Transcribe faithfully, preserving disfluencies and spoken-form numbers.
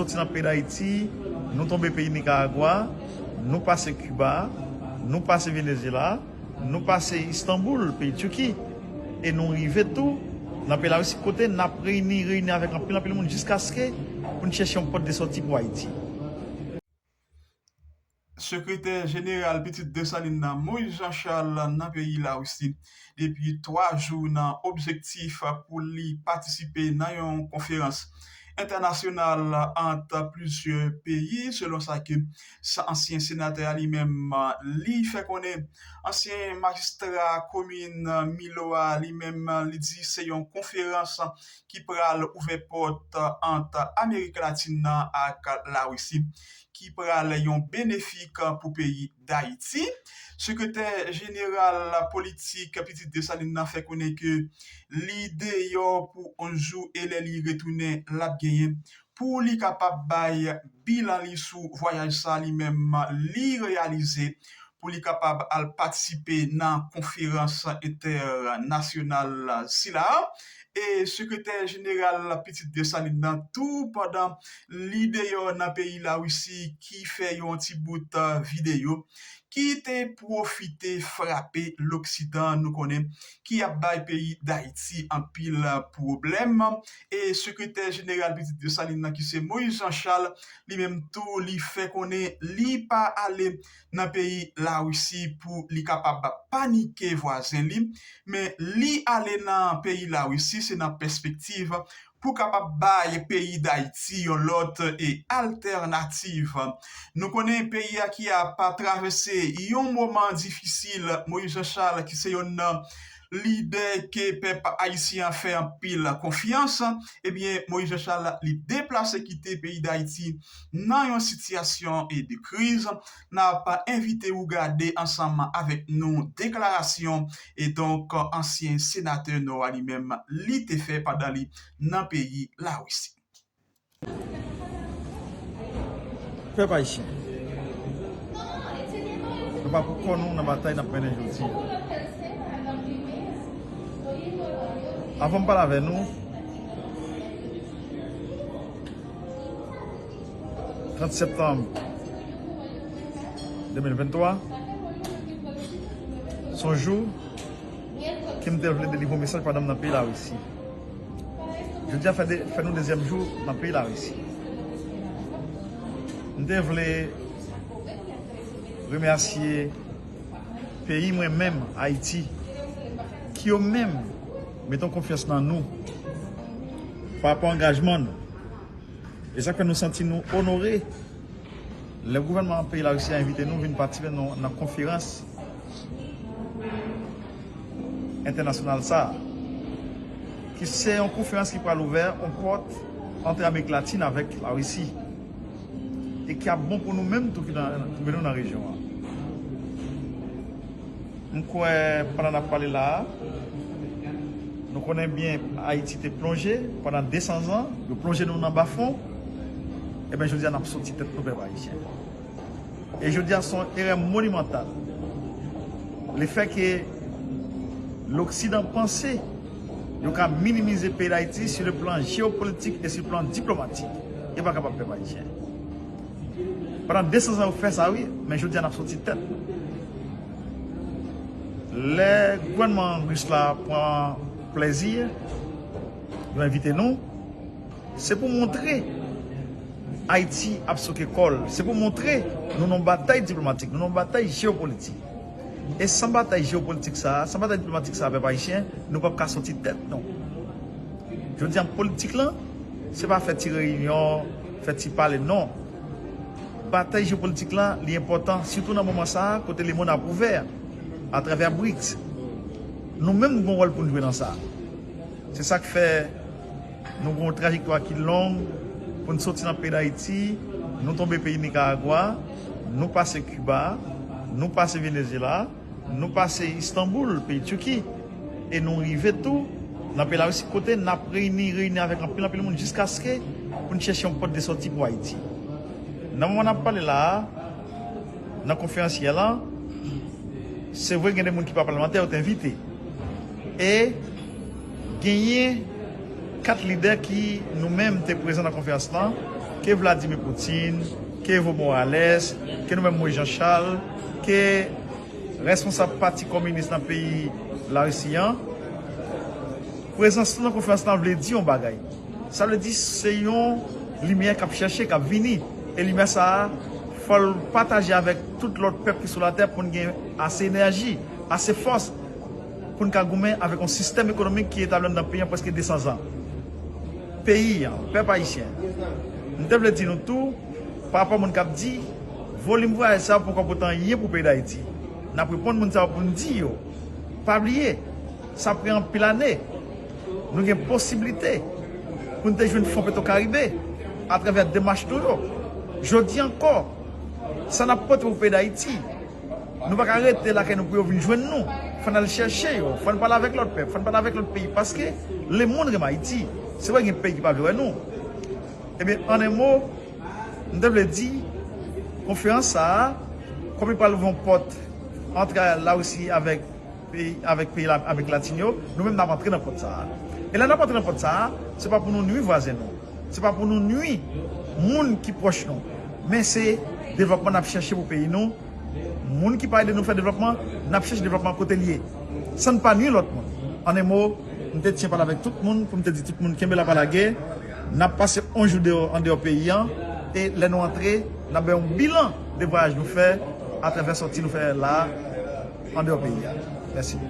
Soti nan peyi Dayiti, nou tonbe peyi Nikaragwa, nou pase Kiba, nou pase Venezyela, nou pase Istanboul, peyi Tiki, e nou rive tou nan peyi Larisi, kote n ap reyini, reyini avèk anpil, anpil moun jiskaske pou n chèche yon pòt de sòti pou Ayiti. Sekretè jeneral Pitit Desalin nan, Moïse Jean Charles, nan peyi Larisi depi twa jou nan objektif pou li patisipe nan yon konferans entènasyonal ant plizyè peyi, selon sa ke sa ansyen senatè a li menm li fè konnen. Ansyen majistra komin Milo a li menm li di se yon konferans ki pral ouvè pòt ant Amerik Latin nan ak Larisi, ki pral yon benefik pou peyi Dayiti. Sekretè jeneral politik Pitit Desalin nan fè konnen ke li deyò pou onz jou e lè li retounen, l ap genyen pou li kapab bay bilan li sou vwayaj sa li menm li reyalize, pou li kapab al patisipe nan konferans entènasyonal sila a. E sekretè jeneral Pitit Desalin nan tou, pandan li deyò nan peyi Larisi, ki fè yon ti bout, eh, videyo, ki te pwofite frape Loksidan, nou konnen, ki ap bay peyi Dayiti anpil pwoblèm. E sekretè jeneral Pitit Desalin nan, ki se Moïse Jean Charles, li menm tou, li fè konnen li pa ale nan peyi Larisi pou li kapab panike vwazen li, men li ale nan peyi Larisi, se nan pèspektiv pou kapab bay peyi Dayiti yon lòt, e, altènativ. Nou konnen peyi a ki ap travèse yon moman difisil, Moïse Jean Charles, ki se youn nan lidè ke pèp ayisyen an fè anpil konfyans, ebyen, Moïse Jean Charles, li deplase kite peyi Dayiti nan yon sitiyasyon, e, de kriz. N ap envite ou gade ansanm avèk nou deklarasyon, e donk, ansyen senatè Nò a li menm, li te fè pandan li nan peyi Larisi. Pèp ayisyen, nou pa pou kò nou nan batay n ap mennen jodi a. Avan m pale avè nou, trant septanm de mil venntwa, se yon jou ke m te vle delivre yon mesaj pandan m nan peyi Larisi. Jodi a fè de, fè nou dezyèm jou nan peyi Larisi. M te vle remèsye peyi mwen menm, Ayiti, ki yo menm mete yon konfyans nan nou pa rapò angajman nou. E sa k fè nou santi nou onore lè gouvènman peyi Larisi a envite nou vin patisipe nan, nan konferans entènasyonal sa a, ki se yon konferans ki pral ouvè yon pòt ant Amerik Latin avèk Larisi, e ki ap bon pou nou menm tou ki nan, twouve nou nan rejyon an. M kwè, pandan n ap pale la a, nou konnen byen Ayiti te plonje pandan de san zan, yo plonje nou nan bafon, ebyen, jodi a, n ap soti tèt nou, pèp ayisyen. E jodi a, se yon erè monimantal. Lefètke Loksidan panse yo ka minimize peyi Dayiti sur le plan géopolitique et sur le plan diplomatique. Yo pa kapab, pèp ayisyen. Pandan de san zan yo fè sa, wi, men jodi a n ap soti tèt nou. Lè gouvènman ris la pran plèzi, yo envite nou, se pou montre Ayiti ap souke kò l, se pou montre nou nan batay diplomatik, nou nan batay jewopolitik. E san batay jewopolitik sa a, san batay diplomatik sa a, pèp ayisyen, nou p ap ka soti tèt nou. Jodi a, politik lan, se pa fè ti reyinyon, fè ti pale, non. Batay jewopolitik la, li enpòtan, sitou nan moman sa a, kote lemonn ap ouvè atravè briks. Nou menm, nou gen yon wòl pou n jwe nan sa. Se sa k fè nou gen yon trajektwa ki long pou n soti nan peyi Dayiti, nou tonbe peyi Nikaragwa, nou pase Kiba, nou pase Venezyela, nou pase Istanboul, peyi Tiki, e nou rive tou nan peyi Larisi, kote n ap reyini, reyini avèk anpil, anpil moun jiskaske pou n chèche yon pòt de sòti pou Ayiti. Nan moman n ap pale la a, nan konferans yè lan, se vre gen de moun ki pa palmantè, yo te envite. E genyen kat lidè ki nou menm te prezan nan konferans lan, ke Vladimir Putin, ke Evo Morales, ke nou menm Moïse Jean Charles, ke responsab pati kominis nan peyi Larisi an, prezans nou nan konferans lan vle di yon bagay. Sa vle di se yon limyè k ap chèche, k ap vini. E limyè sa a, fò l pataje avèk tout lòt pèp ki sou latè pou n gen ase enèji, ase fòs pou n ka goumen avèk yon sistèm ekonomik ki etabli anndan peyi an prèske de san zan. Peyi an, pèp ayisyen, m te vle di nou tou, pa rapò moun k ap di, volim vwayaj sa a poko pote anyen pou peyi Dayiti. N ap reponn moun sa yo pou n di yo, pa bliye, sa pran anpil ane. Nou gen posiblite pou n te jwenn fon Petro Karibe atravè demach nou yo. Jodi ankò, sa n ap pote pou peyi Dayiti, nou pa ka rete lakay nou pou yo vin jwenn nou. Fò n al chèche yo, fò n pale avèk lòt pèp, fò n pale avèk lòt peyi, paske lemonn renmen Ayiti. Se vre gen peyi ki pa vle wè nou. Ebyen, an en mo, m te vle di, konferans sa a, kòm li pral ouvri yon pòt ant Larisi avèk peyi, avèk peyi la, Amerik Latin yo, nou menm n ap antre nan pòt sa a. E lè n ap antre nan pòt sa a, se pa pou nou nwi vwazen nou. Se pa pou nou nwi moun ki pwòch nou. Men se devlòpman n ap chèche pou peyi nou. Moun ki pa ede nou fè devlòpman, n ap chèche devlòpman kote l ye. San n pa nwi lòt moun. An en mo, m te tyen pale avèk tout moun pou m te di tout moun kenbe la pa lage. N ap pase yon jou deyò, andeyò peyi an. E lè nou antre, n ap bay yon bilan de vwayaj nou fè atravè sòti nou fè la a andeyò peyi a. Mèsi.